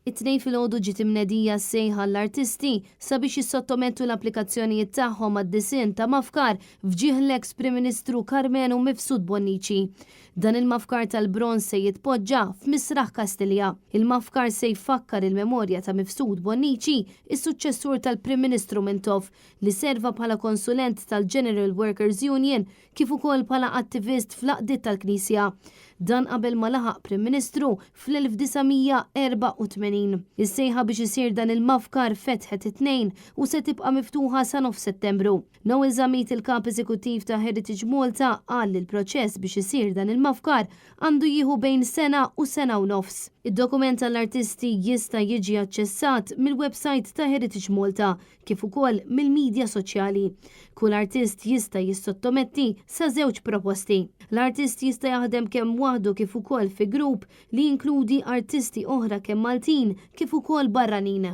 It-Tnejn filgħodu ġiet imnedija sejħa għall-artisti sabiex jissottomettu l-applikazzjonijiet tagħhom għad-disinn ta' mafkar f'ġieħ l-eks Prim Ministru Karmenu Mifsud Bonnici. Dan il-mafkar tal-bronż se jitpoġġa f'Misraħ Kastilja. Il-mafkar se jfakkar il-memorja ta' Mifsud Bonnici, is-suċċessur tal-Prim Ministru Mintoff, li serva bħala konsulent tal-General Workers Union kif ukoll bħala attivist fl-għaqdiet tal-Knisja. Dan qabel ma laħaq Prim Ministru fl-1984. Is-sejħa biex isir dan il-mafkar fetħet it-Tnejn u se tibqa' miftuħa sa nofs Settembru. Noel Zammit, il-Kap Eżekuttiv ta' Heritage Malta, qal li l-proċess biex isir dan il-mafkar għandu jieħu bejn sena u sena u nofs. Id-dokument għall-artisti jista' jiġi aċċessat mill-websajt ta' Heritage Malta kif ukoll mill-midja soċjali. Kull artist jista' jissottometti sa żewġ proposti. L-artist jista' jaħdem kemm waħdu kif ukoll fi grupp li jinkludi artisti oħra kemm Maltin kif ukoll barranin.